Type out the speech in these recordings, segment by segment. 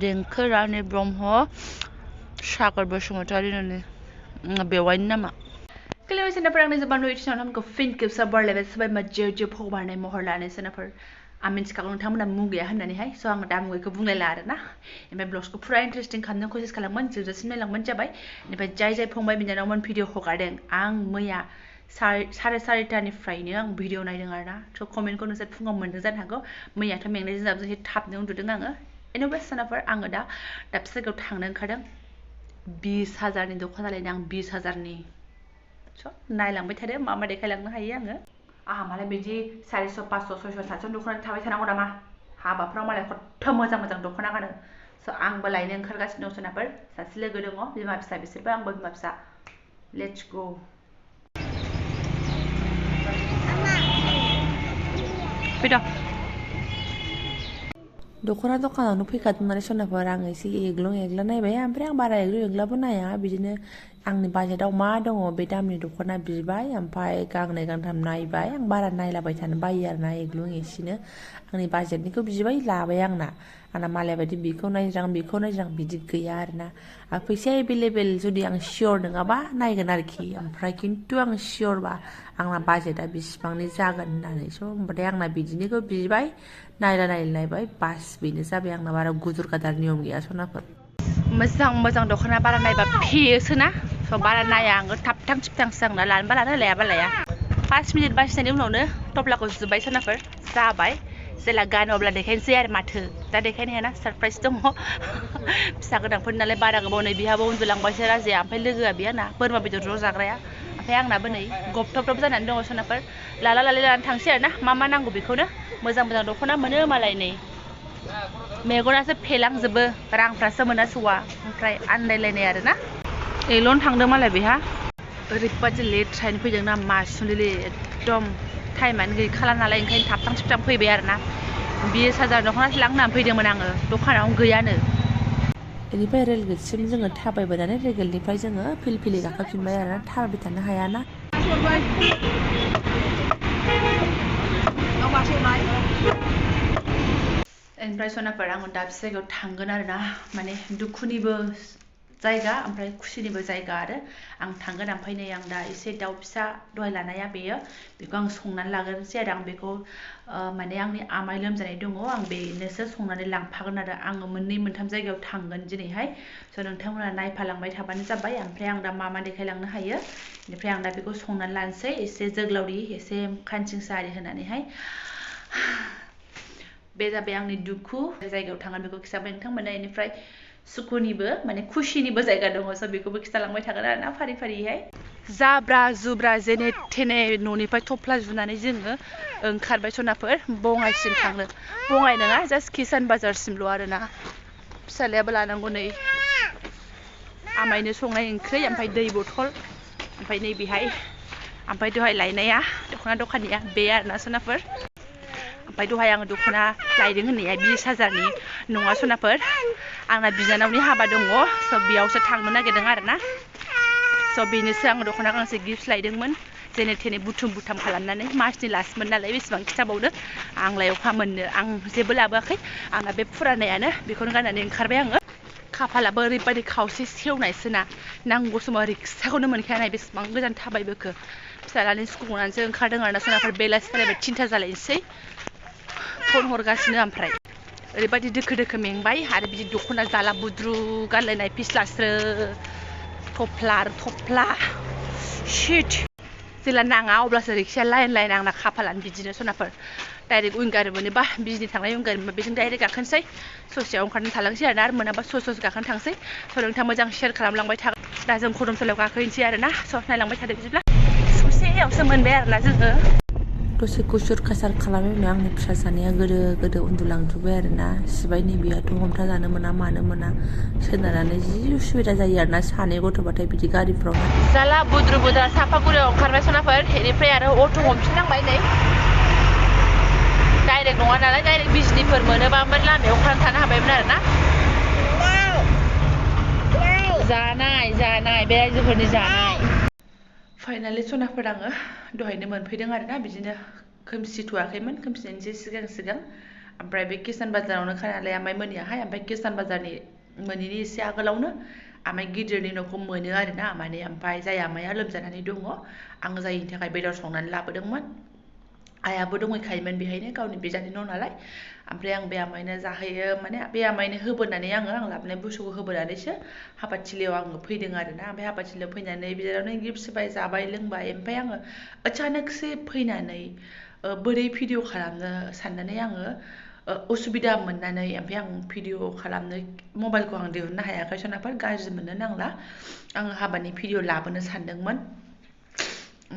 देंखो रानि ब्रह्म सागर बसुमतारिनि बेवाइनि नामा Kalian sana perang ni zaman itu sana हमको फिन के सब बड़ लेवल सब मजे भगवान ने मोहर लाने sana पर आमिन sekarang नोंथांमोना मुगैया होननानै हाय so आं दा मुगैखौ बुंलायला आरोना ओमफ्राय ब्लगखौ फुरा इन्टारेस्टिं खालामनो कसिस खालामगोन जोबजासिम नायलांबानो जाबाय ओमफ्राय जाय फंबाय बिनानावमोन भिडिअ हगारदों आं मैया 4:30निफ्रायनो आं भिडिअ नायदों आरोना स कमेन्टखौ नोंसोर फुङाव मोनदों जानो हागौ मैयाथ' मेंनायजों जाबजों एसे थाबनो उन्दुदों आङो एनिवे सानाफोर आङो दा दाबसे जायगायाव थांनो ओंखारदों 20,000नि दख'ना लायनो आं 20,000नि नायलांबाय थादो मा मा देखायलांनो हायो आङो आहा मालाय बिदि 400 500 600 700 दख'ना थाबाय थानांगौ नामा हाबाफ्राव मालाय खथ' मोजां दख'ना गानो स आंबो लायनो ओंखारगासिनो दं सोनाफोर सासे लोगो दङ बिमा फिसा बिसोरबो आंबो बिमा फिसा लेट्स गो फैद' दख'ना दखानावनो फैखादोंमोन सनाफोर आं एसे एग्ला नायबाय ओमफ्राय आं बारा एग्लाबो नाया बिदिनो आंनि बाजेटाव मा दङ बे दामनि दख'ना बिबाय ओमफ्राय गांनै गांथाम नायबाय आं बारा नायलाबाय थानो बायो आरोना एसेनो आंनि बाजेटनिखौ बिबाय लाबाय आंना मालाय बायदि बेखौ नायज्रां बिदि गैया आरोना फैसाया एभेलेबेल जुदि आं सियर नङाबा नायगोन आरोखि ओमफ्राय खिन्थु आं सियरबा आंना बाजेटआ बेसेबांनि जागोन होननानै स' होमबाथाय आंना बिदिनिखौ बिबाय नायबाय बास बेनो जाबाय आंना बारा गुदुर गादार नियम गैया सनाफोर मोजां दख'ना बारा नायबा फेयोसोना स' बारा नाया आङो थाबथां थिबथांसो आंना लानोबा लानो लायाबा लाया 5 मिनिट बासिनायनि उनावनो टप्लाखौ जुबाय सनाफोर जाबाय जेला गानो अब्ला देखायनोसै आरो माथो दा देखायनो हायाना सरप्राइज दङ फिसा गोनांफोर नालाय बारा गोबाव नै बिहाबो उन्दुलांबायसो राजाया ओमफ्राय लोगोआ बियाना बोरमा बेदर ज' जाग्राया ओमफ्राय आंनाबो नै गबथब जानानै दङ सनाफोर लानानै थांसै आरोना मा नांगौ बेखौनो मोजां दख'ना मोनो मालाय नै मेगनासो फेलांजोबो रांफ्रासो मोना सौआ ओमफ्राय आन्दायलायनाय आरोना एलन थांदों मालाय बेहा ओरैबादि लेथ्रायैनो फैदोंना मासुलिले एकदम टाइमानो गैखाला नालाय ओंखायनो थाबथां थिबथां फैबाय आरोना 20,000 दख'नासो लांनो होननानै फैदोंमोन आङो दखानावनो गैयानो बेनिफ्राय रेलगेटसिम जोङो थाबायबोनानै रेलगेटनिफ्राय जोङो फिलफिलि गाखोफिनबाय आरोना थाबायबाय थानो हायाना ओमफ्राय सनाफोर आङो दाबसे जायगायाव थांगोन आरोना माने दुखुनिबो जायगा ओमफ्राय खुसिनिबो जायगा आरो आं थांगोन ओमफ्राय नै आं दा एसे दाउ फिसा दहाय लानाया बेखौ आं संनानै लाग्रोनोसै आरो आं बेखौ माने आंनि आमाय लोमजानाय दङ आं बेनोसो संनानै लांफागोन आरो आङो मोननै मोनथाम जायगायाव थांगोन दिनैहाय स' नोंथांमोना नायफालांबाय थाबानो जाबाय ओमफ्राय आं दा मा देखायलांनो हायो बेनिफ्राय आं दा बेखौ संनानै लानोसै एसे जोगलावरि एसे खानसिंसा आरि होनानैहाय बे जाबाय आंनि दुखु जायगायाव थांगोन बेखौ खिथाबाय नोंथांमोना बेनिफ्राय सुखुनिबो माने खुसिनिबो जायगा दङ स' बेखौबो खिथालांबाय थागोन आरोना फारि फारिहाय जाब्रा जुब्रा जेने थेने न'निफ्राय थफ्ला जुनानै जोङो ओंखारबाय सनाफोर बङाइसिम थांनो बङाइ नङा जास्ट किसान बाजारसिमल' आरोना फिसालायाबो लानांगौ नै आमायनो संनाय ओंख्रि ओमफ्राय दै बथल ओमफ्राय नै बेहाय ओमफ्राय दहाय लायनाया दख'ना दखानिया बे आरोना सनाफोर ओमफ्राय दहाय आङो दख'ना लायदों होननाया 20,000नि नङा सनाफोर आंना बिनानावनि हाबा दङ स' बेयावसो थांनो नागिरदों आरोना स' बेनोसो आङो दख'ना गांसे गिफ्ट लायदोंमोन जेने थेने बुथुम खालामनानै मार्चनि लास्टमोन नालाय बेसेबां खिथाबावनो आंलाय अखा मोननो आं जेबो लाबोआखै आंना बे फुरानायानो बेखौनो गाननानै ओंखारबाय आङो खाफालाबो ओरैबायदि खावसे सेवनायसोना नांगौ समाव रिक्साखौनो मोनखाया नाय बेसेबां गोजान थाबायबोखो फिसालानि स्कुल गनानैसो ओंखारदों आरोना सनाफोर बेलासि फैलायबाय 3था जालायनोसै फन हरगासिनो ओमफ्राय ओरैबायदि दोखो मेंबाय आरो बिदि दख'ना जाला बुद्रु गानलायनाय फिस्लास्रो थफ्ला शिट जेला नाङा अब्लासो रिक्साया लाइन आंना खाफालानो बिदिनो सनाफोर डाइरेक्ट उइंगार मोनोबा बिजनि थांनाय उइंगार मोनोबा बेजों डाइरेक्ट गाखोनोसै ससेयाव ओंखारनो थालांसै आरोना आरो मोनाबा ससे गाखोनो थांसै स' नोंथाङा मोजां शेयार खालामलांबाय थागोन दा जों खदमसालियाव गाखोहैनोसै आरोना स' नायलांबाय थादो बिदिब्ला ससेयावसो मोनबाय आरोना जोङो दसे गुसुर कासार खालामनाय आंनि फिसा जानाया गोदो उन्दुलांजोब्बाय आरोना सिबाय नैबेयाथ' हमथा जानो मोना मानो मोना सोनारनानै जि उसुबिदा जायो आरोना सानै गथ'बाथाय बिदि गारिफ्राव जाला बुद्रा सापागुरियाव ओंखारबाय सनाफोर बेनिफ्राय आरो अट' हमफिननांबाय नै डाइरेक्ट नङा नालाय डाइरेक्ट बिजनिफोर मोनोबा लामायाव ओंखारनानै थानो हाबायमोन आरोना जानाय बे रायजोफोरनि जानाय फाइनालि सनाफोर आङो दहायनो मोनफैदों आरोना बिदिनो खोमसिथ'वाखैमोन खोमसिनायनि सिगां ओमफ्राय बे किसान बाजारावनो खानालाय आमाइ मोननियाहाय ओमफ्राय किसान बाजारनि मोनैनि एसे आगोलावनो आमाइ गिदिरनि न'खौ मोनो आरोना माने ओमफ्राय जाय आमाइया लोमजानानै दङ आं जायनि थाखाय बेदर संनानै लाबोदोंमोन आइयाबो दंहैखायोमोन बेहायनो गावनि बिदानि न' नालाय ओमफ्राय आं बे आमाइनो जाहोयो माने बे आमाइनो होबोनानै आं लाबोनाय बुस्थुखौ होबोनानैसो हाबाथिलियाव आङो फैदों आरोना ओमफ्राय हाबाथिलियाव फैनानै बिदिनो गिफ्ट होबाय जाबाय लोंबाय ओमफ्राय आङो अचानकसो फैनानै बोरै भिडिअ खालामनो साननानै आङो उसुबिदा मोननानै ओमफ्राय आं भिडिअ खालामनो मबाइलखौ आं दिहुननो हायाखै सोनाफोर गाज्रि मोननो नांला आङो हाबानि भिडिअ लाबोनो सानदोंमोन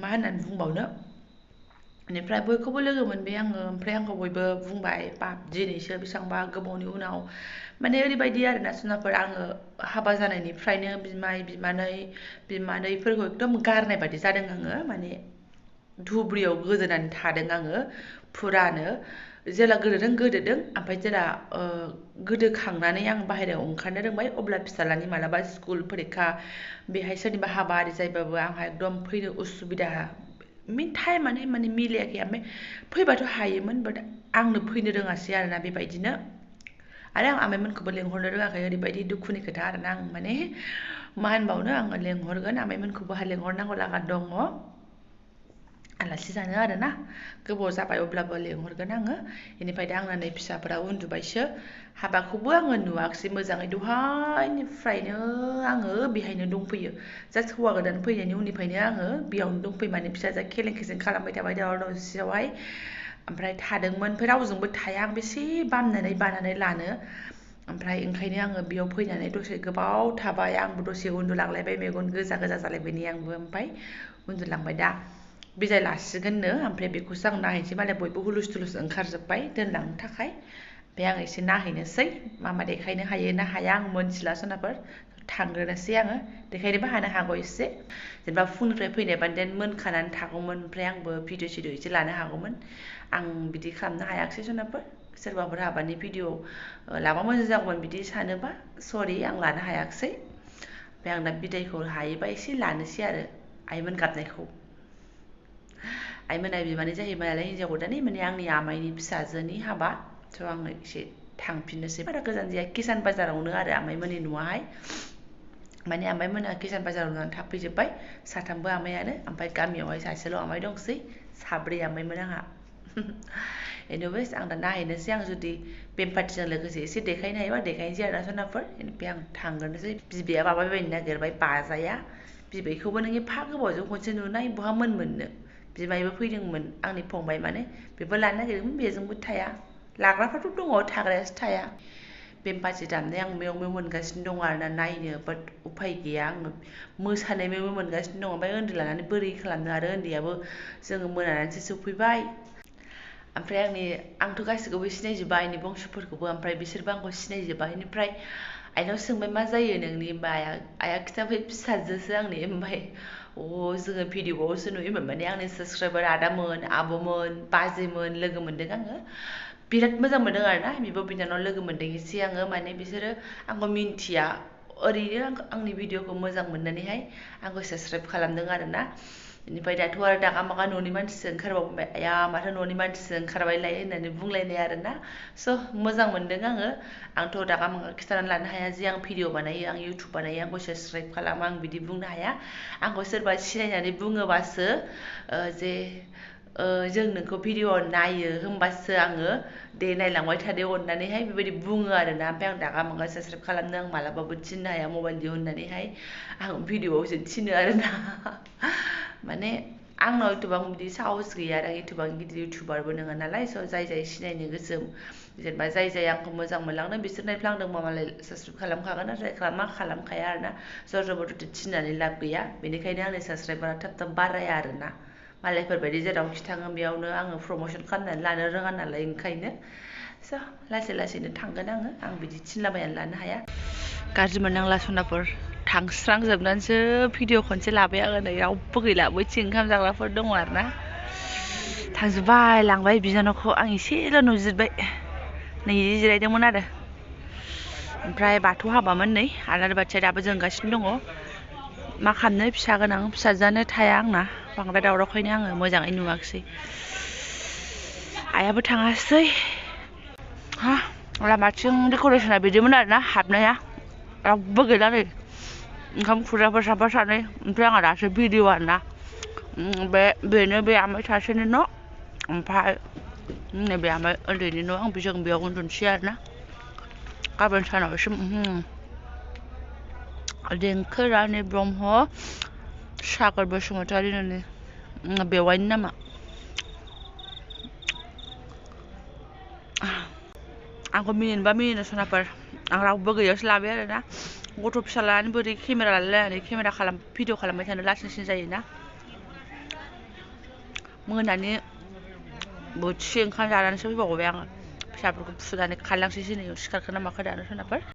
मा होननानै बुंबावनो बेनिफ्राय बयखौबो लोगो मोनबाय आङो ओमफ्राय आंखौ बयबो बुंबाय बाप दिनैसो बेसेबांबा गोबावनि उनाव माने ओरैबायदि आरोना सोनाफोर आङो हाबा जानायनिफ्रायनो बिमाय बिमानैफोरखौ एकदम गारनाय बायदि जादों आङो माने धुब्रियाव गोदोनानै थादों आङो फुरानो जेला गोदोदों ओमफ्राय जेला गोदोखांनानै आं बाहेरायाव ओंखारनो रोंबाय अब्ला फिसालानि मालाबा स्कुल फरिखा बेहाय सोरनिबा हाबा आरि जायोबाबो आंहा एकदम फैनो उसुबिदा टाइमानो माने मिलायाखै ओमफ्राय फैबाथ' हायोमोन बाट आंनो फैनो रोङासै आरोना बेबायदिनो आरो आं आमाइमोनखौबो लेंहरनो रोङाखै ओरैबायदि दुखुनि खोथा आरोना आं माने मा होनबावनो आङो लेंहरगोन आमाइमोनखौबो लेंहरनांगौ लागा दङ आलासि जानो आरोना गोबाव जाबाय अब्लाबो लेंहरगोन आङो बेनिफ्राय दा आंना नै फिसाफोरा उन्दुबायसो हाबाखौबो आङो नुवाखिसै मोजाङै दहायनिफ्रायनो आङो बेहायनो दंफैयो जास्ट हौवा गोदान फैनायनि उननिफ्रायनो आङो बेयावनो दंफैयो माने फिसाजोआ खेलें खेसें खालामबाय थाबाय दावराव दावसियावहाय ओमफ्राय थादोंमोन ओमफ्राय रावजोंबो थाया आं बेसे बानानै लानो ओमफ्राय ओंखायनो आङो बेयाव फैनानै दसे गोबाव थाबाय आंबो दसे उन्दुलांलायबाय मेगन गोजा जालायबाय आंबो ओमफ्राय उन्दुलांबाय दा बिदाय लासिगोननो ओमफ्राय बेखौसो आं नायहैनोसै मालाय बयबो हुलुस थुलुस ओंखारजोब्बाय दोनलांनो थाखाय ओमफ्राय आं एसे नायहैनोसै मा देखायनो हायो ना हाया आं मोनथिला सोनाफोर थांग्रोनोसै आङो देखायनोबो हानो हागौ एसे जेनेबा फुंनिफ्राय फैनायबा देन मोनखानानै थागौमोन ओमफ्राय आंबो भिडिअ सिडिअ एसे लानो हागौमोन आं बिदि खालामनो हायाखिसै सोनाफोर सोरबाफोर हाबानि भिडिअ लाबा मोजां जागौमोन बिदि सानोबा सरि आं लानो हायाखिसै ओमफ्राय आं दा बिदायखौ हायोबा एसे लानोसै आरो आइमोन गाबनायखौ आइमोना बिमानै जाहैबाय नालाय हिन्जाव गोदाननि माने आंनि आमाइनि फिसाजोनि हाबा स' आङो एसे थांफिननोसै बारा गोजान जाया किसान बाजारावनो आरो आमाइमोननि न'आहाय माने आमाइमोना किसान बाजारावनो थाफैजोब्बाय साथामबो आमाइयानो ओमफ्राय गामियावहाय सासेल' आमाइ दंसै साब्रै आमाइमोन आंहा एनिवेस आं दा नायहैनोसै आं जुदि बेमपार्टिजों लोगोसे एसे देखायनो हायोबा देखायनोसै आरोना सोनाफोर बेनिफ्राय आं थांग्रोनोसै बिबैया माबाबायनो नागिरबाय बाजाया बिबैखौबो नों एफा गोबावजों खनसे नुनाय बहा मोननो बिमायबो फैदोंमोन आंनि फंबाय माने बेबो लानो नागिरदोंमोन बेजोंबो थाया लाग्राफ्राथ' दङ थाग्रायासो थाया बेमपार्टि दामनाय आं मेव मेव मोनगासिनो दङ आरोना नायनो बाट उफाय गैया आङो मोसानाय मेव मेव मोनगासिनो दङ ओमफ्राय उन्दै लानानै बोरै खालामनो आरो उन्दैयाबो जोङो मोनानानैसो सफैबाय ओमफ्राय आंथ' गासिखौबो सिनायजोबा आंनि बंस'फोरखौबो ओमफ्राय बिसोरबो आंखौ सिनायजोबा बेनिफ्राय आइनाव सोंबाय मा जायो नोंनि होमबा आइया खिथाबाय फिसाजोसो आंनि ओमफ्राय जोङो भिडिअ'आवसो नुयोमोन माने आंनि साबस्क्राइबार आदामोन आब'मोन बाजैमोन लोगो मोनदों आङो बिराद मोजां मोनदों आरोना बिब' बिनानाव लोगो मोनदों एसे आङो माने बिसोरो आंखौ मिन्थिया ओरैनो आंनि भिडिअ'खौ मोजां मोननानैहाय आंखौ साबस्क्राइब खालामदों आरोना बेनिफ्राय दाथ' आरो दागा मागा न'नि मानसिसो ओंखारबावबाय आया माथो न'नि मानसिसो ओंखारबायलाय होननानै बुंलायनाय आरोना स' मोजां मोनदों आंथ' दागा मागा खिथानानै लानो हाया जे आं भिडिअ बानायो आं इउटुब बानायो आंखौ साबस्क्राइब खालामो आं बिदि बुंनो हाया आंखौ सोरबा सिनायनानै बुङोबासो जे जों नोंखौ भिडिअ नायो होमबासो आङो दे नायलांबाय थादो अननानैहाय बेबायदि बुङो आरोना ओमफ्राय आं दागा मागा साबस्क्राइब खालामनो आं मालाबाबो थिननो हाया मबाइल दिहुननानैहाय आं भिडिअआवसो थिनो आरोना माने आंनाव एथबां बिदि साहस गैया आरो एथबां गिदिर इउटुबारबो नङा नालाय स' जाय सिनायनो गोसो जेनेबा जाय आंखौ मोजां मोनलांदों बिसोर नायफ्लांदोंबा मालाय साबस्क्राइब खालामखागोन आरो खालामखाया आरोना जरजबरदस्ति थिननानै लाब गैया बेनिखायनो आंनि साबस्क्राइबारा थाब बाराया आरोना मालायफोरबायदि जेरावखि थाङो बेयावनो आङो प्रम'सन खालामनानै लानो रोङा नालाय ओंखायनो स' लासैनो थांगोन आं बिदि थिनलाबायनानै लानो हाया गाज्रि मोननांला सनाफोर थांस्रांजोबनानैसो भिडिअ खनसे लाबाय आङो नै रावबो गैला बैथिं ओंखाम जाग्राफोर दङ आरोना थांजोब्बाय लांबाय बिनानावखौ आं एसेल' नुजिरबाय नै जिरायदोंमोन आरो ओमफ्राय बाथौ हाबामोन नै आलारि बाथिया दाबो जोंगासिनो दङ मा खालामनो फिसा गोनां फिसाजोआनो थाया आंना बांद्राय दावरावखायनो आङो मोजाङै नुवाखिसै आइयाबो थाङासै लामाथिं डेक'रेसना बिदिमोन आरोना हाबनाया रावबो गैला नै ओंखाम खुरग्राफोर साफा सानै ओमफ्राय आंहा दासो भिडिअ आरोना बेनो बे आमाइ सासेनि न' ओमफ्राय नैबे आमाइ उन्दैनि न' जों बेयाव उन्दुनोसै आरोना गाबोन सानाव एसे देंखो रानि ब्रह्म सागर बसुमतारी बेवाइनि नामा आंखौ मिनिनोबा मिनिनो सनाफोर आं रावबो गैयावसो लाबाय आरोना गथ' फिसा लानानै बोरै केमेरा लालायनानै भिडिअ खालामबाय थानो लासिंसिं जायोना मोनानि बोथिसे ओंखाम जानानैसो फैबावबाय आङो फिसाफोरखौ फुनानै खारलांसैसो नै सिखारखोना माखो दानो सोनाफोर